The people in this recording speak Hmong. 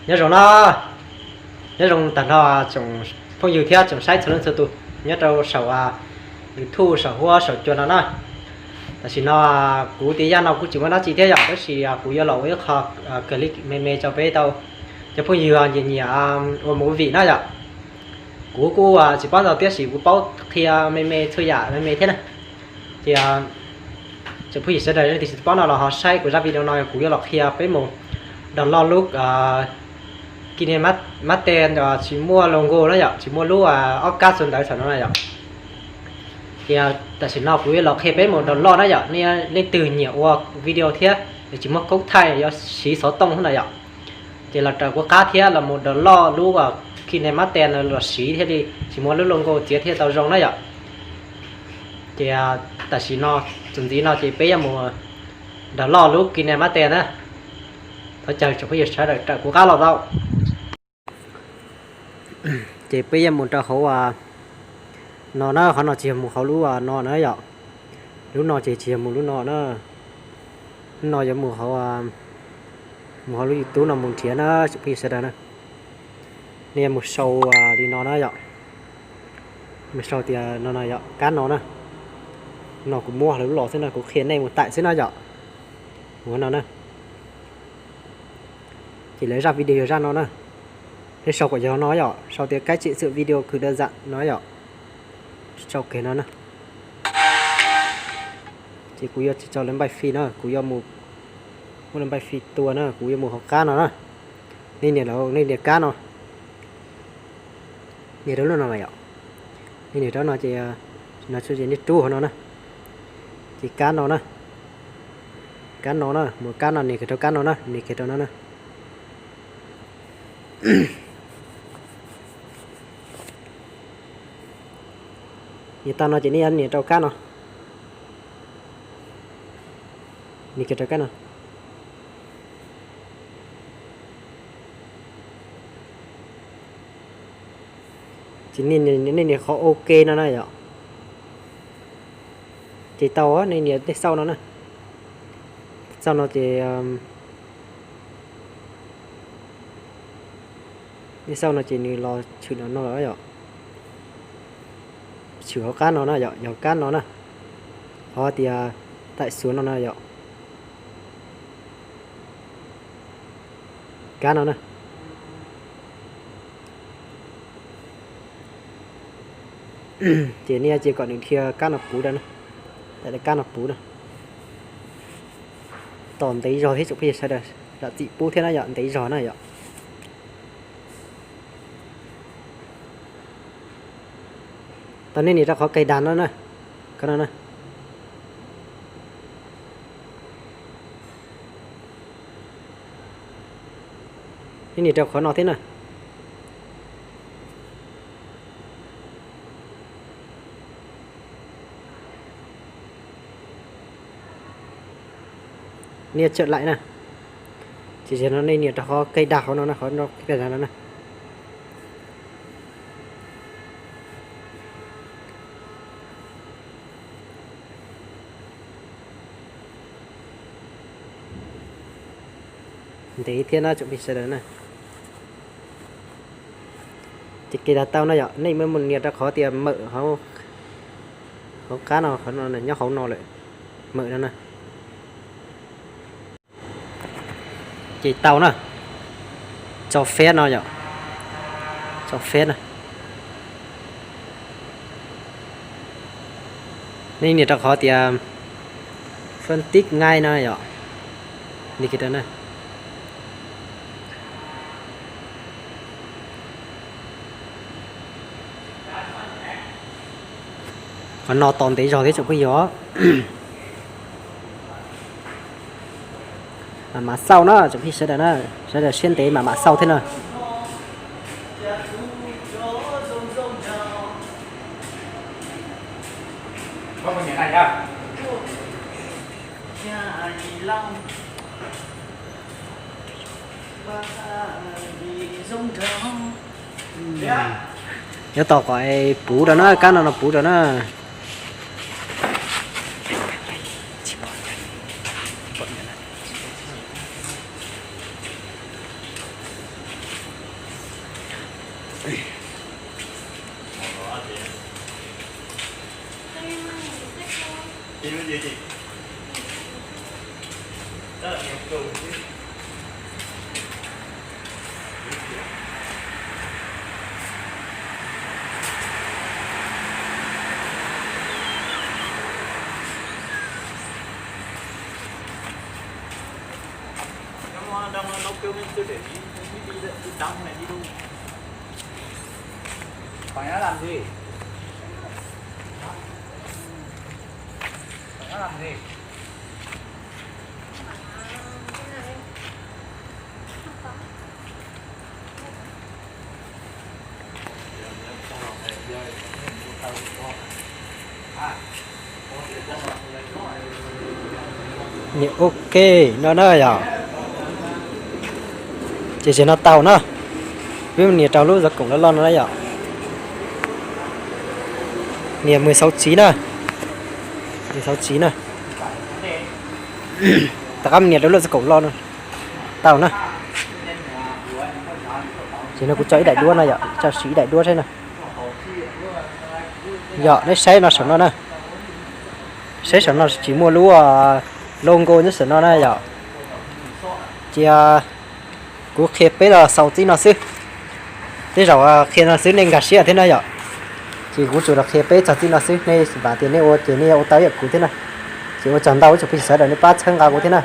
Nyob zoo no, nyob zoo tag nrho tsoom phooj ywg thiab tsoom saib txhua leej txhua tus nyob rau saum YouTube saum huab saum cua no na. Tam sim no kuv tias yaj no kuv tsis muaj dab tsi thiab yom, tab sis kuv yuav los ua ib qho clip me me rau peb tau cov phooj ywg nyiam nyiam ua movie na yom. Kuv kuj tsis paub ntau tiam sis kuv paub qhia me me txhua yam me me thiab na. Ces tsoom phooj ywg sawv daws leej twg tsis paub no los ho saib kuv zaj video no, kuv yuav los qhia peb mus download lub KineMaster tsis muaj logo na yom, tsis muaj lub ob kab xu ntawv thaum no na yom. Ces tam sim no kuv yuav los qhia peb mus download na yom, nej leej twg nyiam ua video thiab tsis muaj koob thaij yuav siv xov tooj na yom, ces los raws kuv qab thiab los mus download lub KineMaster no los siv thiaj li tsis muaj lub logo txiav thiaj tau zoo na yom. Ces tam sim no, txuas ntxiv no ces peb yuav mus download lub KineMaster na. Thov caw tsoom phooj ywg sawv daws raws kuv qab los tau. Ces peb yuav mus rau hauv no na, qhov no tsis yog mus hauv lub no na yom. Lub no ces tsis yog mus lub no na. Lub no yuav mus hauv, mus hauv lub YouTube no mus nrhiav na tsoom phooj ywg sawv daws na. Nej yuav mus sau li no na yom. Mus sau tias no no yom, kab no na. No kuv muab lub los xwb no, kuv qhia nej mus taim xwb no yom. Mus no na. Ces lawv zaj video yog zaj no na. Nej sau kom yog no yom, sau tias cái chỉnh sửa video khởi động no yom. Sau kiag no na. Ces kuv yuav tsis tso lawv npaij fi na, kuv yuav mus, muab lawv npaij fi tua na, kuv yuav mus hauv kab no na. Nej nias, nej nias kab no. Nias rau lub no yom. Nej nias rau no ces, no xwb ces nej rub hauv no na. Ces kab no na. Kab no na, mus kab no, nias kiag rau kab no na, nias kiag rau no na. Nias tau no ces nej yuav nias rau kab no. Nias kiag rau kab no. Ces nej nias qhov ok no na yom. Ces tau, nej nias nej xauj no na. Xauj no ces, nej xauj no ces nws los tshwm no no yom. Tshwm hauv kab no na yom, yog kab no na. Qhov tias taim xuav no na yom. Kab no na. Ces nej cia kom nws dhia kab no puv rau na. Tam kab no puv na. Tos ntev zog thiab tsoom phooj ywg sawv daws, zam txim pub thiab na yom, ntev zog na yom. Tau nej nias rau qhov kais dag no na. Kab no na. Nej nias rau qhov no thiab na. Nej tsawm laim na. Ces no nej nias rau qhov kais dag hauv no na, qhov no kais dag no na. Ntev thiab na tsoom phooj ywg sawv daws na. Ces kais dag tau no yom, nej muab mus nias rau qhov tias mawm hauv, hauv qab no, qhov no nyob hauv no lawm, mawm no na. Ces tau na. Tso pheb no yom. Tso pheb na. Nej nias rau qhov tias phân tích ngay no yom. Nias kiag rau na. Qhov no tos ntev zog thiab tsoom phooj ywg. Mam mam xauj na tsoom phooj ywg sawv daws na, sawv daws siab ntev mam mam xauj thiab na. Nyob tos kom puv rau na, kab no no puv rau na. Còn nó làm gì? Còn nó làm gì? Nias ok no na yom. Ces ces no tau na. Peb nias rau lub xov koom loj loj no na yom. Nias mười sáu chín na. Mười sáu chín na. Tom qab nias rau lub xov koom loj no. Tau na. Ces no kuv tso ib daim duab no yom, tso siv ib daim duab saib na. Yom, neb saib no saum no na. Saib saum no tsis muaj lub logo nyob saum no na yom. Cia kuv qhia peb los xaus txij no xwb. Tej zaum qhia no xwb nej nkag siab thiab na yom. Ces kuv tsuas los qhia peb txog txij no xwb, nej vam tias nej ua ces nej ua tau ib yam kuv thiab na. Ces ua tsaug ntau ib tsoom phooj ywg sawv daws nej pab txhawb nqa kuv thiab na.